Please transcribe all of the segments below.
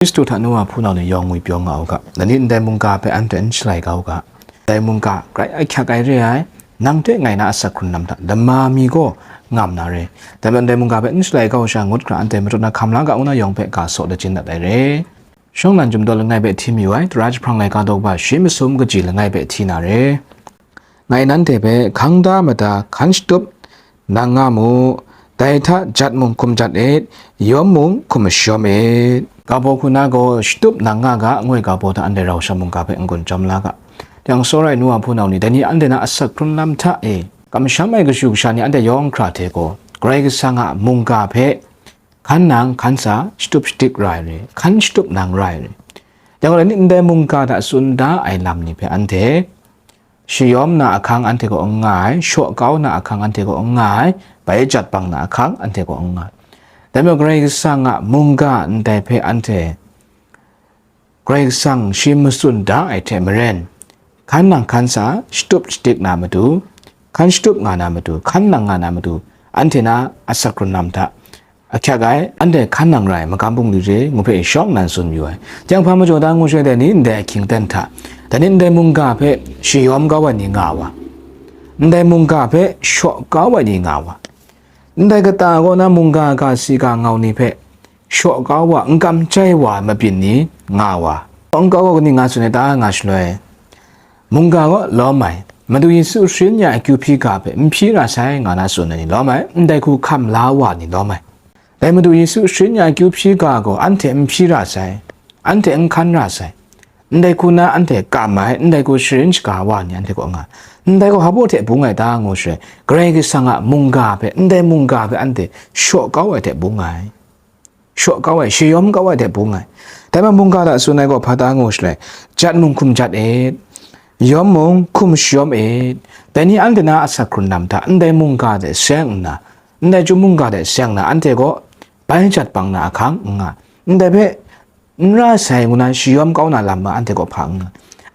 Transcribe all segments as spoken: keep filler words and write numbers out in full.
Hkristu hta nu wa hpunau ni yawng ngwipyaw nga u ga, lani ndai mungga hpe anhte n shalai kau u ga. Dai mungga grai ahkyak ai re ai, nang hte ngai na asak hkrun lam hta lama mi gaw ngam na re. Dai majaw ndai mungga hpe n shalai kau sha ngut hkra anhte majaw na hkam la ga ngu na yawng hpe ga saw lachyum dat ai re. Shawng lan Chyum Daw langai hpe hti mayu ai, Tara jahprang laika daw kaba shi masum kaji langai hpe hti na re. Ngai nanhte hpe hkang da mada hkan shatup nang nga mu, dai hta jat mung hkum jat et, yawm mung hkum shawm et. Ga baw hku na gaw shatup nang nga ga, ngu ai ga baw hta anhte rau sha mungga hpe n-gun chyawm la ga. Yang tsawra ai nu wa hpunau ni, dai ni anhte na asak hkrun lam hta e, kamsham ai kashu kasha ni anhte yawng hkra hte gaw, Karai Kasang a mungga hpe hkan nang hkan sa, shatup shadik ra ai re, hkan shatup nang ra ai re. Yang gaw, dai ni ndai mungga hta tsun da ai lam ni hpe anhte shayawm na ahkang anhte kaw n nga ai, shaw kau na ahkang anhte kaw n nga ai, bai jat bang na ahkang anhte kaw n nga ai. Dai majaw Karai Kasang a mungga ndai hpe anhte Karai Kasang shi matsun da ai hte maren, hkan nang hkan sa, shatup shadik na matu, hkan shatup nga na matu, hkan nang nga na matu, anhte na asak hkrun lam hta ahkyak ai, anhte hkan nang ra ai magam bungli re ngu hpe shawng nnan tsun mayu ai. Yang hpa majaw da ngu shaloi dai ni ndai ahkying aten hta, dai ni ndai mungga hpe shayawm kau ai ni nga wa, ndai mungga hpe shaw kau ai ni nga wa, ndai kata kaw na mungga ga si ga ngau ni hpe shaw kau wa, n kamsham ai wa mabyin ni nga wa. N kau gaw kaning nga tsun ai ta nga shaloi, mungga gaw lawm ai, Madu Yesu sharin ya akyu hpyi ga hpe n hpyi ra sai nga na tsun ai ni lawm ai, ndai hku hkam la wa ni lawm ai. Dai Madu Yesu sharin ya akyu hpyi ga gaw anhte n hpyi ra sai, anhte n hkan ra sai. Ndai hku na anhte kam ai, ndai hku sharin shaga wa ni anhte kaw nga, ndai gaw hpa baw hte bung ai ta ngu shaloi, Karai Kasang a mungga hpe, ndai mungga hpe anhte shaw kau ai hte bung ai. Shaw kau ai, shayawm kau ai hte bung ai. Dai ma mungga hta tsun ai gaw hpa ta ngu shaloi, jat mung hkum jat et, yawm mung hkum shayawm et. Dai ni anhte na asak hkrun lam hta ndai mungga hte seng nna, ndai chyum mungga hte seng nna, anhte gaw bai jat bang na ahkang n nga, ndai hpe n ra sai ngu na shayawm kau na lam ma anhte kaw hpa n nga.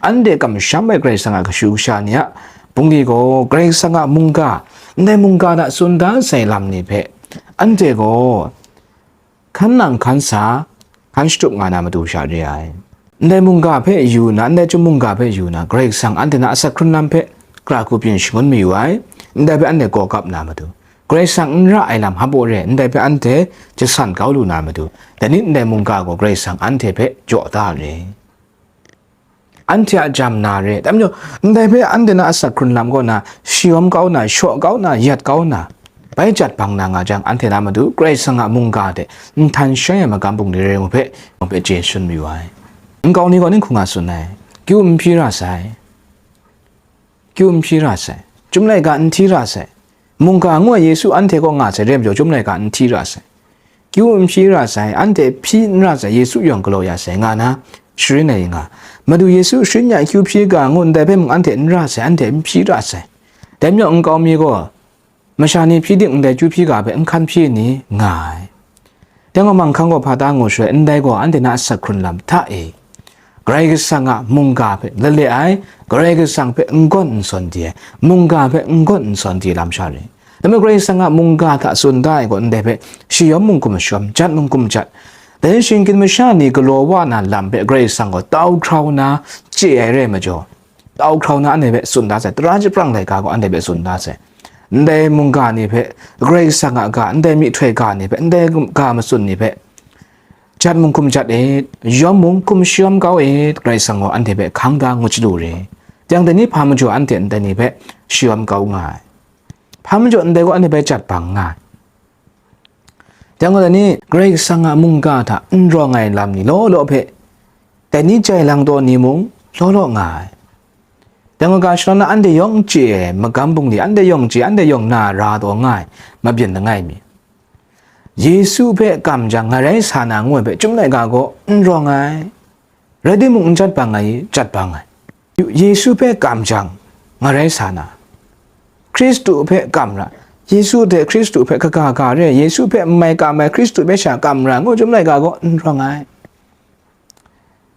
Anhte kamsham ai Karai Kasang a kashu kasha ni a bungli gaw, Karai Kasang a mungga, ndai mungga hta tsun da sai lam ni hpe anhte gaw hkan nang hkan sa, hkan shatup nga na matu sha re ai. Ndai mungga hpe yu na, ndai chyum mungga hpe yu na, Karai Kasang anhte na asak hkrun lam hpe gara hku byin shangun mayu ai, ndai hpe anhte gaw kap na matu, Karai Kasang n ra ai lam hpa baw re, ndai hpe anhte jasan kau lu na matu, dai ni ndai mungga gaw Karai Kasang anhte hpe jaw da re. Anhte a jam na re, dai majaw, ndai hpe anhte na asak hkrun lam kaw na, shayawm kau na, shaw kau na, yat kau na, bai jat bang na nga jang, anhte na matu Karai Kasang a mungga hte nhtan shai ai magam bungli re ngu hpe, ngu hpe chye shangun mayu ai. Nkau ni gaw ning hku nga tsun ai, kyu n hpyi ra sai, kyu n hpyi ra sai, chyum laika n hti ra sai, mungga ngu ai Yesu anhte kaw nga sai re majaw, chyum laika n hti ra sai. Kyu n hpyi ra sai, anhte hpyi n ra sai, Yesu yawng galaw ya sai, nga na sharin ai nga. Madu Yesu sharin ya akyu hpyi ga ngu ndai hpe mung anhte n ra sai, anhte n hpyi ra sai. Dai majaw nkau mi gaw, masha ni hpyi dik ndai akyu hpyi ga hpe n hkan hpyi ni nga ai. Dai gaw manghkang gaw hpa ta ngu shaloi, ndai gaw anhte na asak hkrun lam hta e, Karai Kasang a mungga hpe lale ai, Karai Kasang hpe n-gawn n-sawn di ai, mungga hpe n-gawn n-sawn di ai lam sha re. Dai majaw Karai Kasang a mungga hta tsun da ai gaw ndai hpe shayawm mung hkum shayawm, jat mung hkum jat, dai shinggyim masha ni galaw wa na lam hpe Karai Kasang gaw tau hkrau na chye ai rai majaw, tau hkrau na anhte hpe tsun da sai, Tara jahprang laika gaw anhte hpe tsun da sai. Ndai mungga ni hpe, Karai Kasang a ga, ndai myihtoi ga ni hpe, ndai ga matsun ni hpe, jat mung hkum jat et, yawm mung hkum shayawm kau et, Karai Kasang gaw anhte hpe hkang da ngut chyalu re. Yang dai ni hpa majaw anhte ndai ni hpe shayawm kau nga ai. Hpa majaw ndai gaw anhte hpe jat bang nga ai. Yang gaw dai ni Karai Kasang a mungga hta n rawng ai lam ni law law hpe, dai ni jai lang taw ni mung law law nga ai. Yang gaw ga shadawn na anhte yawng chye ai magam bungli, anhte yawng chye, anhte yawng na ra taw nga ai, mabyin langai mi. Yesu hpe kam jang ngarai sa na ngu ai hpe chyum laika gaw n rawng ai. Rai timung n jat bang ai, jat bang ai. Yesu hpe kam jang ngarai sa na, Hkristu hpe kam ra, Yesu hte Hkristu hpe kaga ga re, Yesu hpe n mai kam ai, Hkristu hpe sha kam ra ngu chyum laika gaw n rawng ai.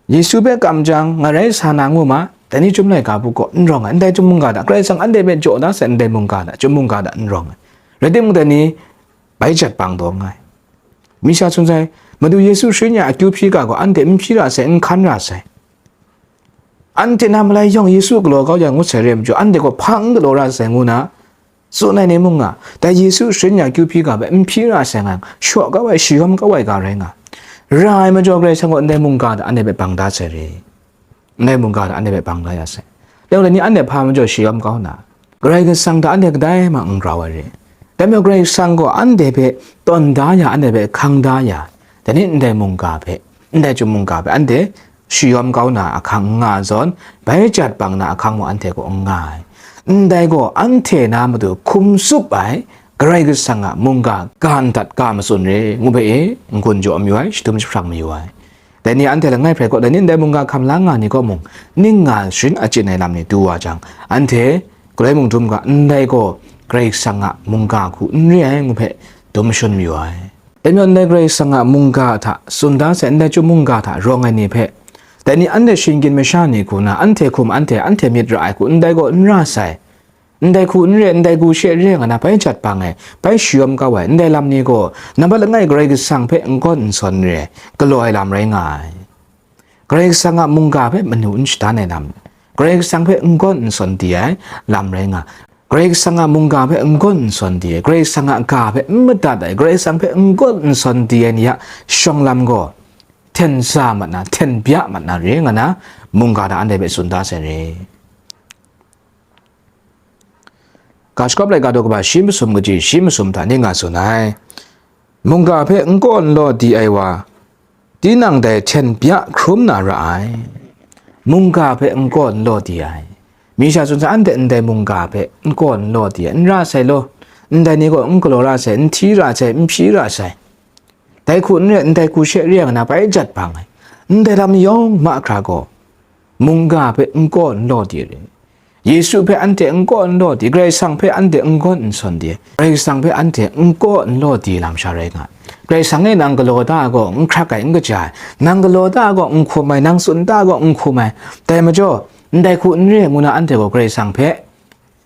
Yesu hpe kam jang ngarai sa na ngu ma, dai ni chyum laika bu gaw n rawng ai, ndai chyum mungga hta, Karai Kasang anhte hpe jaw da sai ndai mungga hta, chyum mungga hta n rawng ai. Rai timung dai ni bai jat bang taw nga ai. Mi sha tsun sai, Madu Yesu sharin ya akyu hpyi ga gaw, anhte n hpyi ra sai, n hkan ra sai. Anhte na malai yawng Yesu galaw kau ya ngut sai re ai majaw, anhte gaw hpa n galaw ra sai ngu na tsun ai ni mung nga, dai Yesu sharin ya akyu hpyi ga hpe n hpyi ra sai nga, shaw kau ai, shayawm kau ai ga rai nga. Ra ai majaw, Karai Kasang gaw ndai mungga hta anhte hpe bang da sai re. Ndai mungga hta anhte hpe bang da ya sai. Dai gaw, dai ni anhte hpa majaw shayawm kau na, Karai Kasang hta anhte kadai mung n grau ai re. Dai majaw, Karai Kasang gaw anhte hpe tawn da ya, anhte hpe hkang da ya, dai ni ndai mungga hpe, ndai chyum mungga hpe anhte shayawm kau na ahkang n nga ai zawn, bai jat bang na ahkang mung anhte kaw n nga ai. Ndai gaw anhte na matu hkum tsup ai Karai Kasang a mungga ga ndat ga matsun re, ngu hpe e n-gun jaw mayu ai, shadum jahprang mayu ai. Dai ni anhte langai hpe gaw, dai ni ndai mungga hkam la nga ni kaw mung, ning nga sharin achyin ai lam ni du wa jang, anhte galoi mung dum ga, ndai gaw Karai Kasang a mungga hku n re ai, ngu hpe dum shun mayu ai. Dai majaw, ndai Karai Kasang a mungga hta tsun da sai, ndai chyum mungga hta rawng ai ni hpe, dai ni anhte shinggyim masha ni hku na, anhte hkum, anhte, anhte myit ra ai hku, ndai gaw n ra sai. Ndai hku n re, ndai hku she re nga na bai jat bang ai, bai shayawm kau ai, ndai lam ni gaw nambat langai Karai Kasang hpe n kawn n sawn n re, galaw ai lam rai nga ai. Karai Kasang a mungga hpe manu n shadan ai lam, Karai Kasang hpe n kawn n sawn di ai lam rai nga. Karai Kasang a mungga hpe n kawn n sawn di ai, Karai Kasang a ga hpe n madat ai, Karai Kasang hpe n kawn n sawn di ai ni a shawng lam gaw, hten za mat na, hten bya mat na re nga na, mungga hta anhte hpe tsun da sai re. Ga Shagawp laika daw kaba shi masum kaji shi masum hta ning nga tsun ai. Mungga hpe n kaw n law di ai wa, tinang dai hten bya hkrum na ra ai. Mungga hpe n kaw n law di ai. Mi sha tsun sai, anhte ndai mungga hpe n kaw n law di ai, n ra sai law, ndai ni gaw n galaw ra sai, n hti ra sai, n hpyi ra sai. Dai hku n re, ndai hku she re nga na bai jat bang ai. Ndai lam yawng mahkra gaw, mungga hpe n kaw n law di re. Yesu hpe anhte n kaw n law di, Karai Kasang hpe anhte n kawn n sawn di, Karai Kasang hpe anhte n kaw n law di lam sha rai nga ai. Karai Kasang e nang galaw da gaw n hkrak ai, n kaja ai, nang galaw da gaw n hkum ai, nang tsun da gaw n hkum ai. Dai majaw, ndai hku n re ngu na anhte gaw Karai Kasang hpe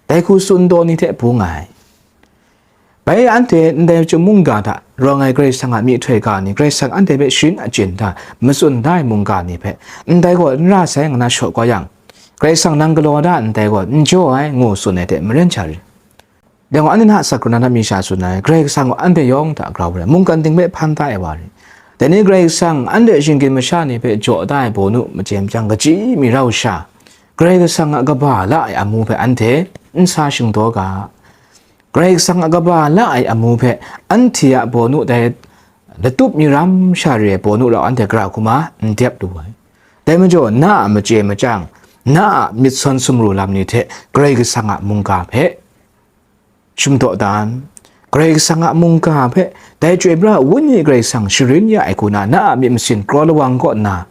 dai hku tsun taw ni hte bung ai. Bai anhte ndai chyum mungga hta rawng ai Karai Kasang a myihtoi ga ni, Karai Kasang anhte hpe sharin achyin hta matsun da ai mungga ni hpe, ndai gaw n ra sai nga na shaw kau yang, Karai Kasang nang galaw da ndai gaw n jaw ai, ngu tsun ai hte maren sha ri. Dai gaw anhte na asak hkrun na mi sha tsun ai, Karai Kasang gaw anhte yawng hta grau ai, mungkan ting hpe hpan da ai wa ri. Dai ni Karai Kasang anhte shinggyim masha ni hpe jaw da ai bawnu machye machyang kaji mi rau sha, Karai Kasang a kaba la ai amu hpe anhte n sa shingdaw ga. Karai Kasang a kaba la ai amu hpe anhte a bawnu dai latup mi ram sha re ai bawnu rau anhte gara hkrum a n dep lu ai. Dai majaw, na a machye machyang, na a myit sawn sumru lam ni hte Karai Kasang a mungga hpe shim dawdan. Karai Kasang a mungga hpe dai Chyoi Pra Wenyi Karai Kasang sharin ya ai hku na, na a myit masin kraw lawang kaw nna,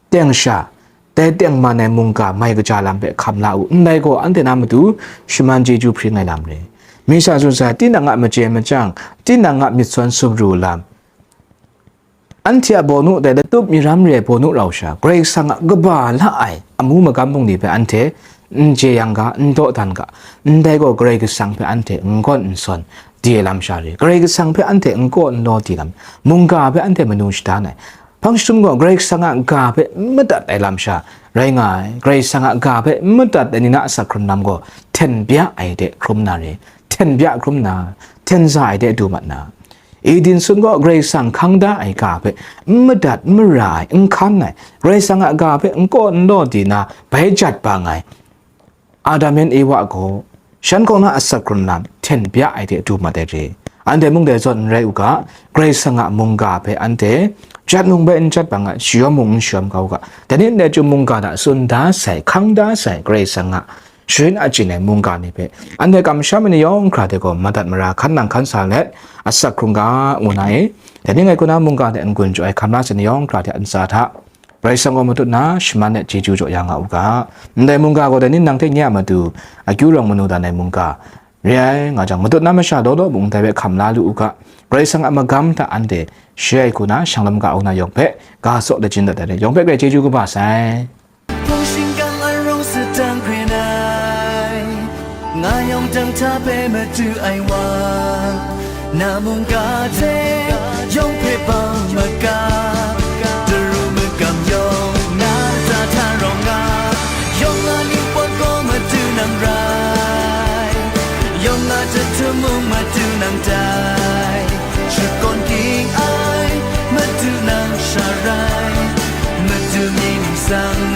teng sha, dai tengman ai mungga mai kaja lam hpe hkam la u, ndai gaw anhte na matu shaman chyeju hpring ai lam re. Mi sha tsun sai, tinang a machye machyang, tinang a myit sawn sumru lam, anhte a bawnu dai latup mi ram re ai bawnu rau sha, Karai Kasang a kaba la ai amu magam bungli hpe anhte n jeyang ga, n dawdan ga, ndai gaw Karai Kasang hpe anhte n kawn n sawn di ai lam sha re, Karai Kasang hpe anhte n kaw n law di lam, mungga hpe anhte manu shadan ai. Hpang jahtum gaw Karai Kasang a ga hpe n madat ai lam sha rai nga ai. Karai Kasang a ga hpe n madat ai ni na asak hkrun lam gaw hten bya ai de hkrum na re, hten bya hkrum na, hten za ai de du mat na. Eden sun gaw Karai Kasang hkang da ai ga hpe n madat n mara ai, n hkan ai, Karai Kasang a ga hpe n kaw n law di na bai jat bang ai Adam yan Ewa gaw, shan kaw na asak hkrun lam hten bya ai de du mat ai re. Anhte mung dai zawn n rai u ga, Karai Kasang a mungga hpe anhte jat mung bai n jat bang ai, shayawm mung n shayawm kau u ga, dai ni ndai chyum mungga hta tsun da sai, hkang da sai, Karai Kasang a sharin achyin ai mungga ni hpe, anhte kamsham ai ni yawng hkra hte gaw madat mara hkan nang hkan sa let, asak hkrung ga, ngu na e, dai ni ngai hku na mungga hte n-gun jaw ai hkam la sai ni yawng hkra hte ntsa hta, Karai Kasang gaw matut na shaman let chyeju jaw ya nga u ga. Ndai mungga gaw dai ni nang hte nye a matu akyu rawng manu dan ai mungga re ai nga jang, matut na masha law law mung dai hpe hkam la lu u ga. Karai Kasang a magam hta anhte share ai hku na, shang lam ga u na yawng hpe ga tsaw lajin dat ai re, yawng hpe grai chyeju kaba sai. 同心甘爱，容似当归奶，我用等他被没住爱我，那梦嘎忒，用陪伴么嘎。Hta mung Madu nang tai, shakawn ging ai, Madu nang sha rai, Madu mying nsang